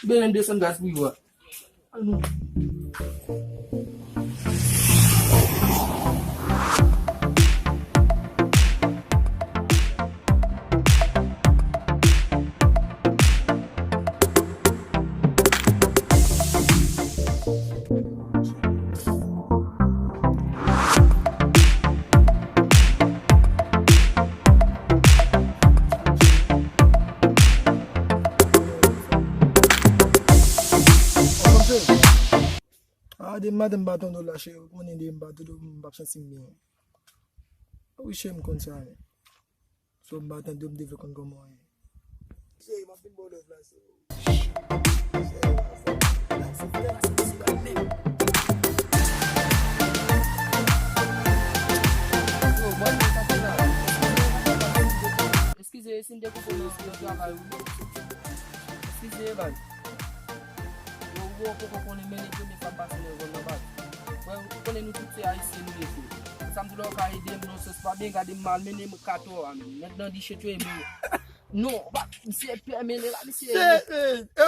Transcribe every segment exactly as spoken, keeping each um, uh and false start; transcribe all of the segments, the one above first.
Bezwen desann gaz pou yo a. Al nou. A, de maten m pa tande w la, cheri, ou konnen de m pa tande w, m p ap santi m byen. Wi, cheri, m konn sa, men. So, m pa tande w, m te vle konn kòman w ye. Cheri, m ap vin ba w love la, cheri. Eskize, si m te koupe w nan, nan travay ou. Eskize, baz. Yo, yo poko konnen, men e premye fwa m pase nan zòn nan, baz. Wè, ou konnen nou tout se ayisyen nou ye, frè. Sa m di la, ou ka ede m nan sans pa byen, gade m mal, men e m katò a, men. Nèg nan di chet yo e mwen. Non, pa, misye pè mennen la, misye. E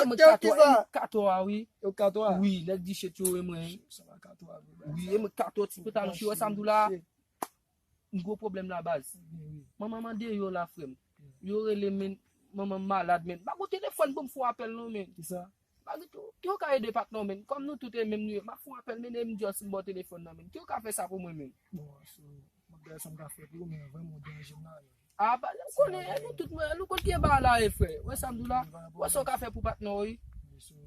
mwen katò, e mwen katò a, wi. Yo katò a? Wi, nèg di chet yo e mwen. Sa va katò a, wi, baz. Wi, e mwen katò, ti pantalon, si wè sa m di la. M gwo pwoblèm la, baz. Wi, wi. Manman m an deyò la, frè m. Yo rele m, men manman m malad, men. Pa gon telefòn pou m fè yon apèl non, men. Kisa? Pa gen tou, ki yo ka ede patnè w, men. Kòm nou tout e menm nou ye, m ap fè yon apèl, men e m just m ba w telefòn nan, men. Ki yo ka fè sa pou mwen, men? Bon, so, m ap gade sa m ka fè pou ou, men vrèman ou deranje m la, men. A, pa, ou konnen, e nou tout, mwen, nou konn ki e bagay la ye, frè. Wè sa m di w la? Wè sa w ka fè pou patnè w, wi. Wi, so,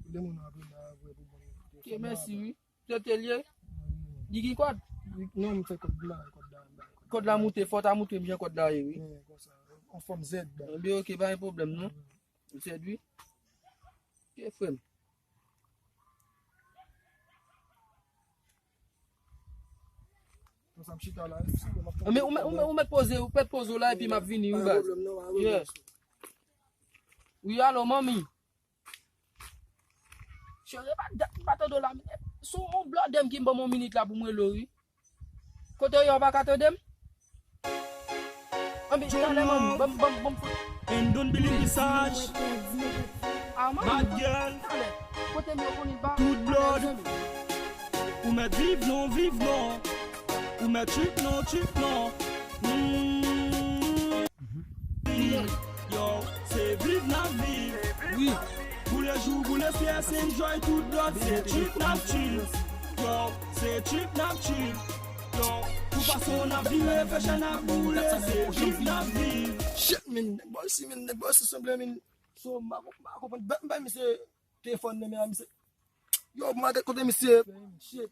rele moun nan apre m la, vre pou bon. Ok, mèsi, wi. Se te l ye? Li gen kòd? Non, m fè kòd la, kòd la, m bay kòd la. Kòd la moute, fò w ta montre m jan kòd la ye, wi. Wi, konsa. An fòm Z, baz. Ebyen, ok, pa gen pwoblèm, non. Z, wi. Ok, frè m. Konsa, m chita la, si, m ap tann. Men ou mèt, ou mèt, ou mèt poze, ou mèt poze w la, epi m ap vini, wi, baz. Pa gen pwoblèm, non, pa gen pwoblèm. Yes. Wi, alo, manmi. Cheri, pa dat m pa tande w la, men. Sou yon blòdè m ki m ban m yon minit la pou m rele w, wi. Kote w ye, w pa ka tande m? Anben, talè, manmi, ban m, ban m, ban m. And don't believe the search. A, manmi, bad girl. Talè. Kote m ye, w konnen m pa. Tout blòd. Ou mèt viv non, viv non. Ou mèt trip non, trip non. Mm. Yo, se viv n ap viv. Wi. Boule jou, boule syès, enjoy tout blòd. Se trip n ap trip. Yo, se trip n ap trip. Yo, pou fason n ap vire, fè chay n ap boule. Se viv n ap viv. Shit, men, nèg bò isi, men, nèg bò isi sanble, men. So, m pa, m pa konprann. Ba, m bay misye telefòn nan men a misye. Yo, m al gad kote misye. Shit.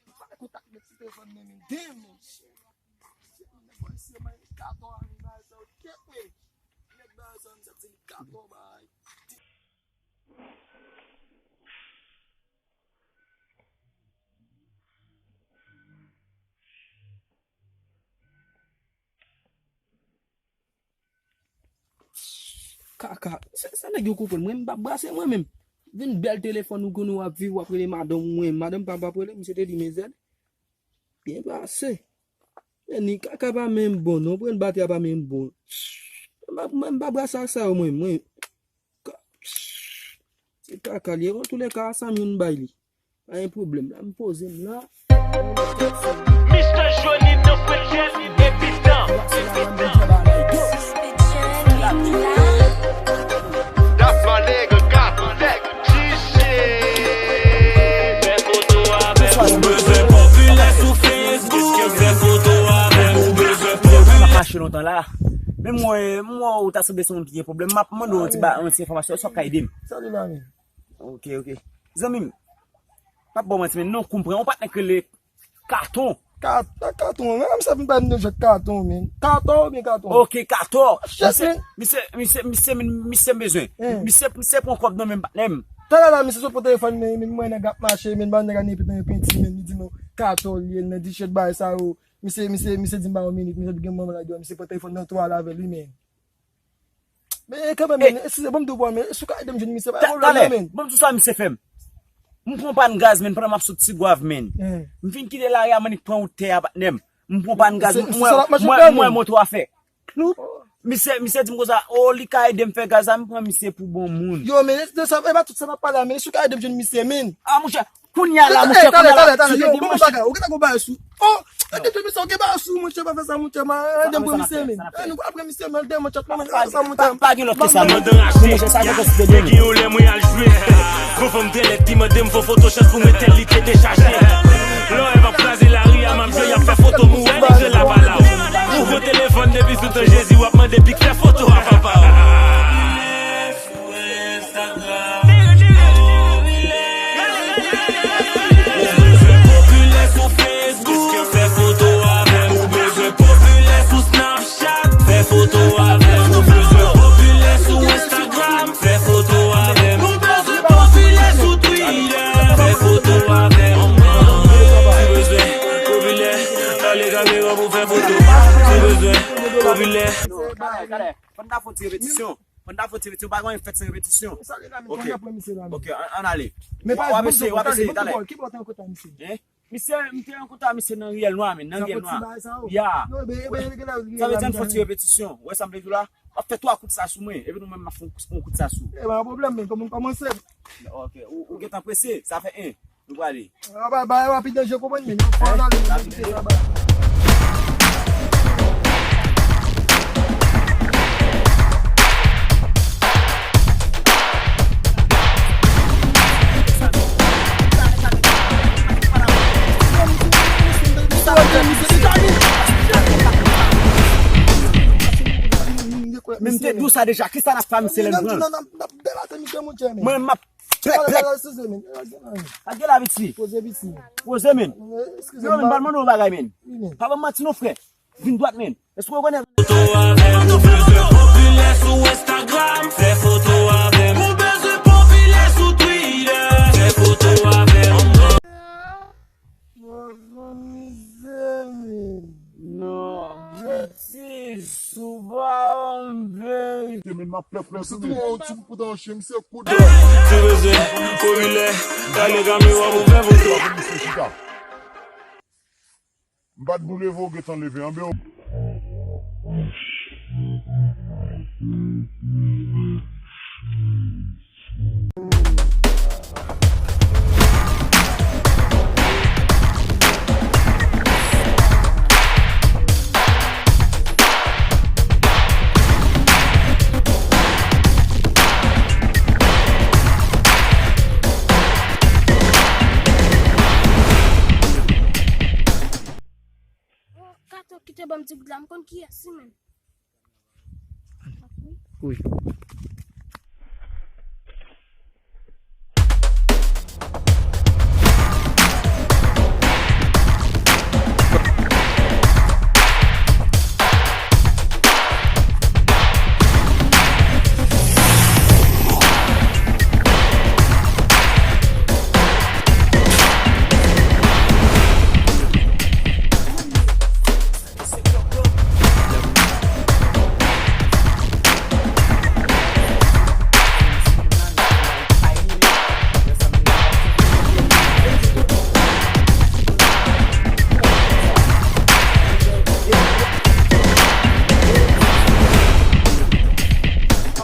M pa kontak nèg sou telefòn nan men. Damn, shit. Shit, nèg bò isi, man, katò a, men bagay sa yo kèt, wi. Nèg bagay sa, misye ap di li katò, bay. Kaka. Sa, sa nèg yo konprann. Mwen, m p ap brase mwen menm. Vin bèl telefòn ou konnen w ap viv, w ap rele madanm ou, mwen. Madanm pa m p ap rele, misye te di, men zèl. Byen pase. Men ni kaka pa menm bon, non. Pran batri a pa menm bon. Mwen, mwen, m p ap brase ak sa yo, mwen. Mwen, ka-, se kaka li ye. Antouleka, sa m youn bay li. Pa gen pwoblèm la, m poze m la. Mister Johnny nan pwetèt, epi tan, epi tan. That's my nigga, got that G shit. Ou bezwen popilè sou Facebook, fè foto avè m, ou bezwen popilè. M ap mache lontan la. Men m wè, m wè ou ta sanble se yon moun ki gen pwoblèm. M ap mande w yon ti ba, yon ti enfòmasyon, èske w ka ede m? Salut, mami. Ok, ok. Zanmi m, m ap ba w manti, men non, konprann, yon patnè k rele Katon. Kat-, Katon, men misye vin bay m de jwèt Katon, men. Katon oubyen Katon? Ok, Katon. Shit, men. Misye, misye, misye, misye, misye m bezwen. Misye, misye pran kòb nan men m, patnè m. Talè la, misye sot pran telefòn, men, men mwen nèg ap mache, men ba nèg a ni piti, men li di m Katon li ye, nan ti shit bagay sa yo. Misye, misye, misye di m ba yon minit, misye di gen manman la deyò, misye pran telefòn nan twal avè l, wi, men. Men, kanmenm, men, eskize, ban m di w, bro, men, si w ka ede m jwenn misye, pa gen pwoblèm, non, men. Talè, ban m di w sa misye fè m. M pran pàn gaz, men, pandan m ap sot Tigwav, men. M fin kite lari a, m annik pran wout tè a, patnè m. M pran pàn gaz, m wè, m wè, m wè moto a fè kloup. Misye, misye di m konsa, o, li ka ede m fè gaz la, m pran misye pou bon moun. Yo, men, de sa, e pa tout sa n ap pale a, men, si w ka ede m jwenn misye, men. A, monchè, kounye a la, monchè, talè, kounye a la, talè, talè, yo, kòman bagay, ou gentan gon bagay sou. O, ede m jwenn misye, ou gen bagay sou, monchè, pa fè sa, monchè, man, ede m pran misye, men. E, nou pa pran misye, men, l demen, chat, man, pa fè sa, monchè. Pa gen lòt ke sa, non. Monchè, sa gen konsidere. Gen yon lè mwen al jwe. Gon fanm trè lèd ki mande m fò foto chans pou mwen tèl li te dechaje. Lè w ap kraze lari a, m ap jwe, y ap fè foto m, ou wè nèg yo la pa la. Ou gon telefòn depi sou tan Jezi, w ap mande pik fè foto a papa w. Ou bezwen popilè sou Facebook, fè foto avè m. Ou bezwen popilè sou Snapchat, fè foto avè m. Ou bezwen popilè sou Instagram, fè foto avè m. Ou bezwen popilè sou Twitter, fè foto avè m. Si w bezwen popilè, rale kamera pou fè foto. Si w bezwen popilè. Talè, talè. Fò n ta fè yon ti repetisyon. Fò n ta fè yon ti repetisyon. Pa gen anyen fèt san repetisyon. Ok. Ok, ann, ann ale. W ap eseye, w ap eseye, talè. Hein? Misye, m te rankontre a misye nan riyèl nwa, men, nan riyèl nwa. Ya. Sa vle di ann fè yon ti repetisyon. Ou wè sa m vle di w la? W ap fè twa kout sa sou mwen, epi nou menm m ap fè yon kout sa sou ou. E pa yon pwoblèm, men, kòman n kòmanse? Ok, ou, ou gentan prese, sa fè en. Nou prale. Bay, bay, rapid, danje, konprann, men. Fò n ale, men, kite sa, bay. Men m te di w sa deja, kisa n ap fè a misye lè n pran l? Mwen, m ap plèk, plèk. Pa gen la, piti. Poze, men. Yo, men, m pral mande w yon bagay, men. Pa ban m manti non, frè. Vin dwat, men. Èske w konnen? Foto avè m, ou bezwen popilè sou Instagram, fè foto avè m. Ou bezwen popilè sou Twitter, fè foto avè m. Non, piti, sou pa yon verite. Men m ap plèk, plèk, se tou yon ti pou tan chen, misye kout. Si w bezwen popilè, rale kamera pou fè foto. Misye chita. M pa t pou leve, w gentan leve. Anben, w Kato ki te ban m ti goud la, m konn kiyès li menm. Wi.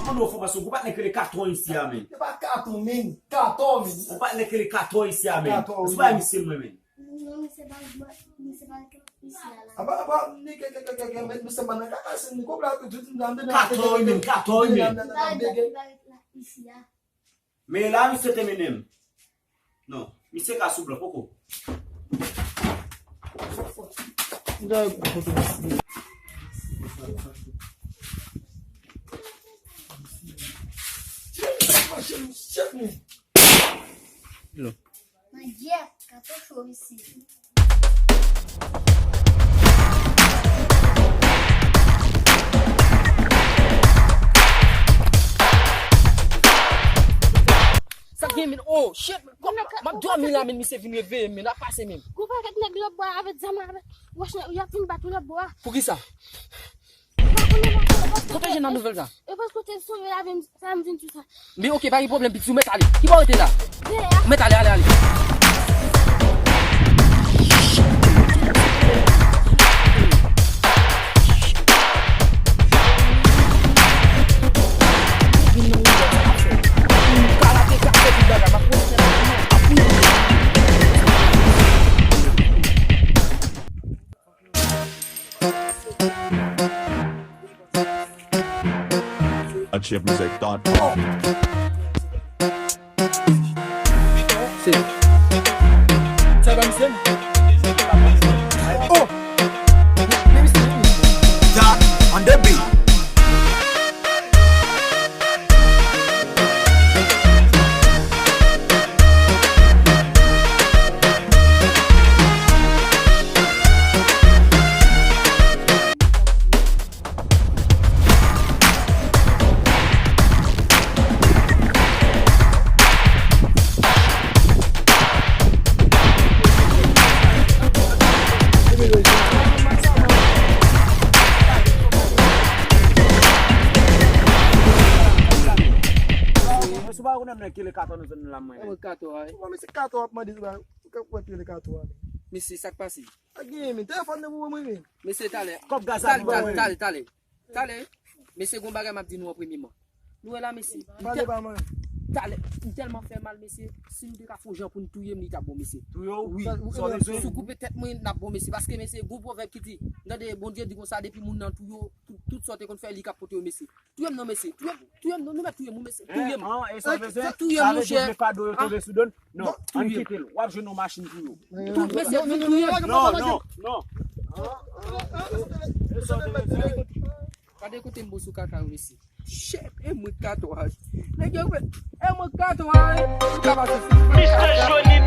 Mwen mande w fò paske ou pa t nèk rele Katon isi a, men. Se pa Katon, men. Katon, men. Ou pa t nèk rele Katon isi a, men. Katon, wi. Se pa misye mwen, men. Non, misye pa, misye pa isi a la. Apa, apa, ni ke, ke, ke, ke, ke, men misye pa nan kaka, se ni kòb la, ke tout moun nan dedan. Katon, men, Katon, men. Li pa ret la, li pa ret la, isi a. Men la, misye te mennen m. Non, misye ka sou blan, poko. Hello. Mwen Jeff, Kato cho isi. Sa k gen, men? Oh, shit, men. M ap dòmi la, men, misye vin reveye m, men. L ap pase, men. Gon pakèt nèg lòtbò a avèk zam la, avèk wòch, y ap vin bat ou lòtbò a. Poukisa? Kote w jwenn nan nouvèl sa? E paske w te sove lavi m, sa m vin di sa. Men ok, pa gen pwoblèm, piti, ou mèt ale. Ki bò w rete la? Dèyè. Ou mèt ale, ale, ale. Chef music dot com. Se. Sa pa misye? Oh! Dot on the beat. Mwen sou pa konnen mwen kile kato nan zòn nan la mwen. Mwen kato a. Mwen se kato ap mande, ou ka wè kile kato a. Mesye, sa k pase? A gen men telefòn nan pou mwen men. Mesye, talè. Kòb gaz la pou mwen. Talè, talè, talè. Talè. Mesye, gon bagay m ap di nou an premyeman. Nou wè la, mesye. Pale pa mwen. Talè, m tèlman fè mal, mesye. Si nou te ka fè yon jan pou n touye m, li t ap bon, mesye. Touye w? Wi. Si w koupe tèt mwen, l ap bon, mesye. Paske, mesye, gon pwovèb ki di, m tande Bondye di konsa, depi moun nan touye w, tout, tout sa w te konn fè, li k ap pote yo, mesye. Touye m non, mesye. Touye m, touye m non, nou mèt touye m, wi, mesye. Touye m. Touye m, monchè. Sa vle di kado yo tonbe sou do n? Non, ann kite l. W ap jwenn yon machin pou yo. Tout mesye vin touye. Non, non, non. Gade kote m bo sou kaka yo, mesye. Chèf, e mwen katwaj. Nèg yo, e mwen katwaj. Ou ka pase sou. Mister Johnny